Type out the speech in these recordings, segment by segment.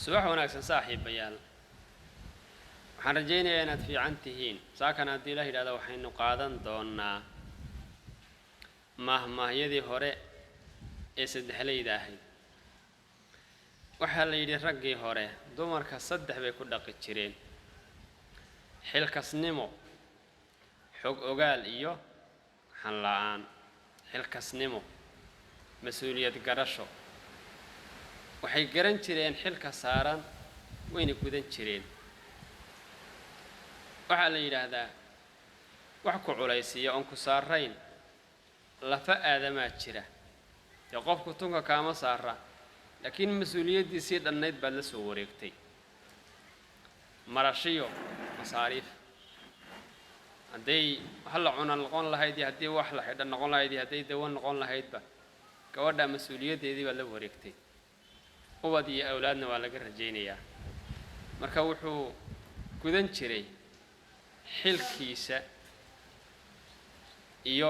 Subax wanaagsan, saaxiibayaal. Waxaan rajaynayaa inaad fiican tihiin. Saakan haddii la yidhahdo, waxaynu qaadan doonaa mahmaahyadii hore ee saddexleyda ahayd. Waxaa la yidhi raggii hore dumarka saddex bay ku dhaqi jireen: xilkasnimo, xog ogaal iyo xanla-aan. Xilkasnimo, mas-uuliyad garasho. Waxay garan jireen xilka saaran, wayna gudan jireen. Waxaa la yidhaahdaa, wax ku culaysiiya oon ku saarayn lafa aadamaa jira. Dee qofku tunka kaama saara, laakiin mas-uuliyaddiisii dhannayd baad la soo wareegtay, marashiyo masaariif. Hadday wax la cuna noqon lahayd iyo haddii wax la xidhan noqon lahayd iyo hadday dawo noqon lahaydba, gabadha mas-uuliyaddeedii baad la wareegtay. Ubad iyo awlaadna waa laga rajaynayaa. Marka wuxuu gudan jiray xilkiisa iyo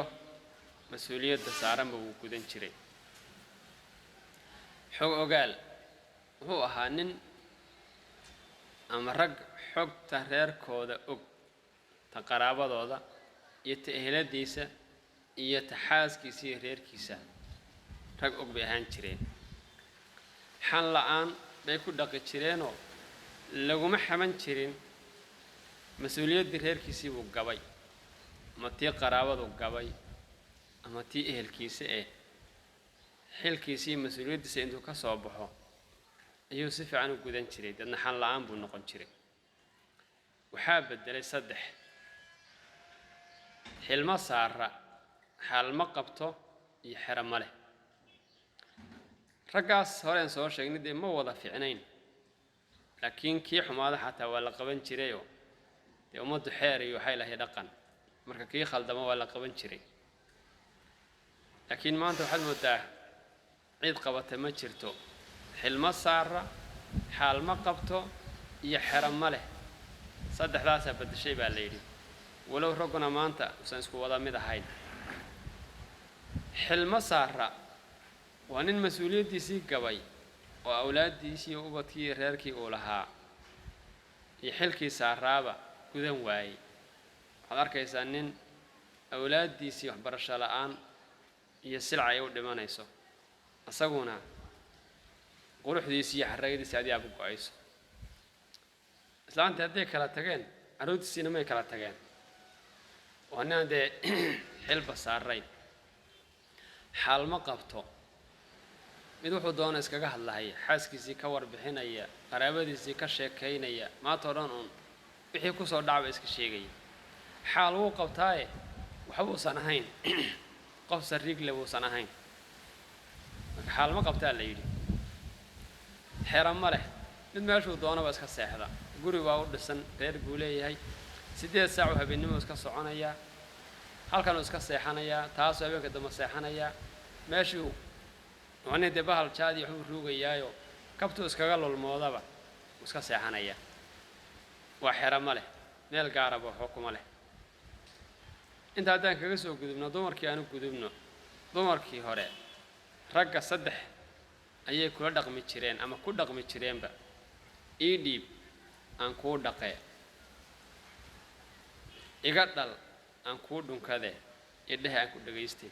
mas-uuliyadda saaranba wuu gudan jiray. Xog ogaal wuxuu ahaa nin ama rag xogta reerkooda og, ta qaraabadooda iyo ta eheladiisa iyo ta xaaskiisa iyo reerkiisa, rag og bay ahaan jireen. Xan la-aan bay ku dhaqi jireenoo laguma xaman jirin mas-uuliyaddii reerkiisii buu gabay, ama tii qaraabadu gabay, ama tii ehelkiisa. Eh, xilkiisii, mas-uuliyaddiisa intuu ka soo baxo ayuu si fiican u gudan jiray, deedna xan la-aan buu noqon jiray. Waxaa beddelay saddex: xilmo saara, xaalma qabto iyo xero ma leh. Raggaas horeen soo sheegnay, dee ma wada ficnayn, laakiin kii xumaada xataa waa la qaban jirayoo dee ummaddu xeer iyo waxay lahay dhaqan. Marka kii khaldamo waa la qaban jiray. Laakiin maanta waxaad moodaa cid qabata ma jirto. Xilmo saara, xaalma qabto iyo xero ma leh, saddexdaasaa beddeshay baa la yidhi, walow ragguna maanta usan isku wada mid ahayn. Xilmo saara waa nin mas-uuliyaddiisii gabay oo awlaaddiisii, ubadkii iyo reerkii uu lahaa iyo xilkii saaraaba gudan waayey. Waxaad arkaysaa nin awlaaddiisii waxbarasho la'aan iyo silca ay u dhimanayso, isaguna quruxdiisii iyo xaragadiisii adiyaaba go-ayso. Islaantii hadday kala tageen, carruurtiisiina may kala tageen. Waa ninaan dee xilba saarayn. Xaalma qabto, mid wuxuu doona iskaga hadlahaya, xaaskiisii ka warbixinaya, qaraabadiisii ka sheekaynaya, maanta o dhan uun wixii kusoo dhacba iska sheegaya. Xaal wuu qabtaaye, waxbuusan ahayn, qof sariigle buusan ahayn. Marka xaalma qabtaa la yidhi. Xero ma leh, mid meeshuu doonaba iska seexda. Guri baa u dhisan, reer buu leeyahay. 8 saacuu habeennimuu iska soconayaa, halkanuu iska seexanayaa, taasuu habeenka dambe seexanayaa. Meeshuu macnihi dee bahal jaadi waxbuu ruugayaayo, kabtuu iskaga lulmoodaba wuu iska seexanayaa. Waa xero ma leh, meel gaaraba waxba kuma leh. Inta haddaan kaga soo gudubno dumarkii, aanu gudubno dumarkii hore. Ragga saddex ayay kula dhaqmi jireen ama ku dhaqmi jireenba: ii dhiib aan kuu dhaqee, iga dhal aan kuu dhunkadee, idhehe aan ku dhagaystay.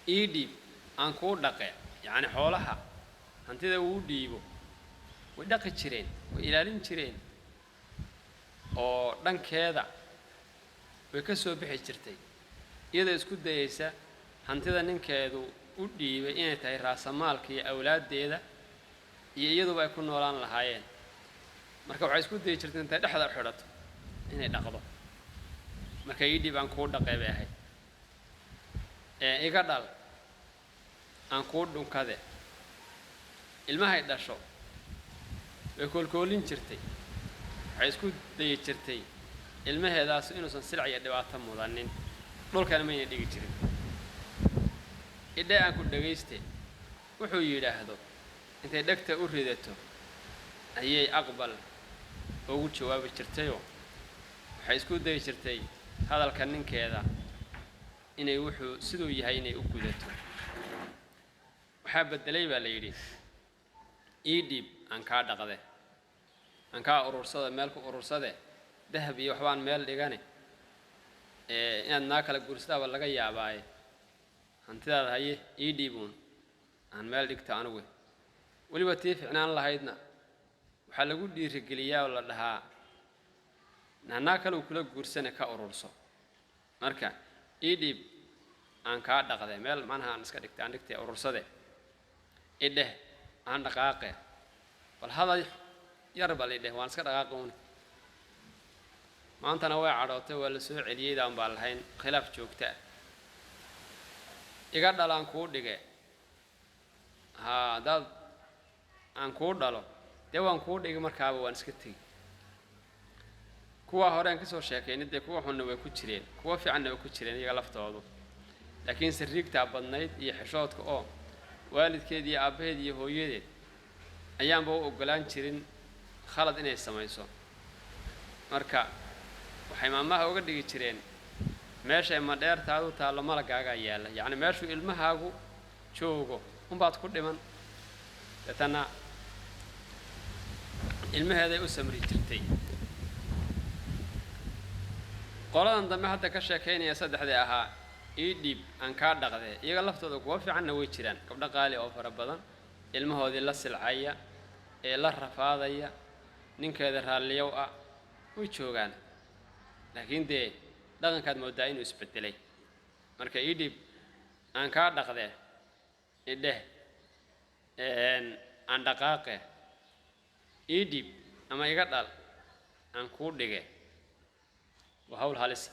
Ii dhiib aan kuu dhaqe, yacni xoolaha, hantida uu dhiibo way dhaqi jireen, way ilaalin jireen, oo dhankeeda way ka soo bixi jirtay, iyadoo isku dayaysa hantida ninkeedu u dhiibay inay tahay raasamaalka iyo awlaaddeeda iyo iyaduba ay ku noolaan lahaayeen. Marka waxay isku dayi jirtay intay dhexda u xidhato inay dhaqdo. Marka ii dhiib aan kuu dhaqee bay ahayd. Ee iga dhal aan kuu dhunkade, ilmahay dhasho way koolkoolin jirtay. Waxay isku dayi jirtay ilmaheedaasu inuusan silac iyo dhibaato mudanin, dhulkana mayna dhigi jirin. Idhe aan ku dhagayste, wuxuu yidhaahdo intay dhegta u ridato ayay aqbal ugu jawaabi jirtayoo waxay isku dayi jirtay hadalka ninkeeda inay wuxuu siduu yahay inay u gudato. Waxaa beddelay baa la yidhi Ii dhiib aan kaa dhaqde, aan kaa urursada, meel ku urursade, dahab iyo waxbaan meel dhigane, inaad naa kala guursadaaba laga yaabaaye, hantidaada haye ii dhiibuun aan meel dhigto anigu. Weliba tii ficnaan lahaydna waxaa lagu dhiirigeliyaa oo la dhahaa naa kaleu kula guursane ka ururso. Marka ii dhiib aan kaa dhaqde, meel macnaha aan iska dhigtay, aan dhigtay urursade, idheh aan dhaqaaqe, bal hadal yar bal idheh, waan iska dhaqaaqi un. Maantana way cadhootay, waa la soo celiyeydan baan lahayn khilaaf joogta ah. Iga dhal aan kuu dhige, haa, haddaad aan kuu dhalo dee waan kuu dhigi, markaaba waan iska tegi. Kuwaa hore aan kasoo sheekaynay dee kuwa xunna way ku jireen, kuwa fiicanna way ku jireen iyaga laftoodu, laakiin sariigtaa badnayd iyo xishoodka oo waalidkeed iyo aabbaheed iyo hooyadeed ayaanba u oggolaan jirin khalad inay samayso. Marka waxay maamaha uga dhigi jireen: meeshay madheertaadu taallo malagaagaa yaalla, yacni meeshuu ilmahaagu joogo unbaad ku dhiman. Deetana ilmaheeday u samri jirtay. Qoladan dambe hadda ka sheekaynaya, saddexdii ahaa ii dhiib aan kaa dhaqdee, iyaga laftooda kuwa fiicanna way jiraan, gabdho qaali oo fara badan ilmahoodii la silcaya ee la rafaadaya, ninkeeda raalliyow ah way joogaan, laakiin dee dhaqankaad mooddaa inuu isbedelay. Marka ii dhiib aan kaa dhaqdee, idheh aan dhaqaaqe, ii dhiib ama iga dhal aan kuu dhige, waa hawl halisa.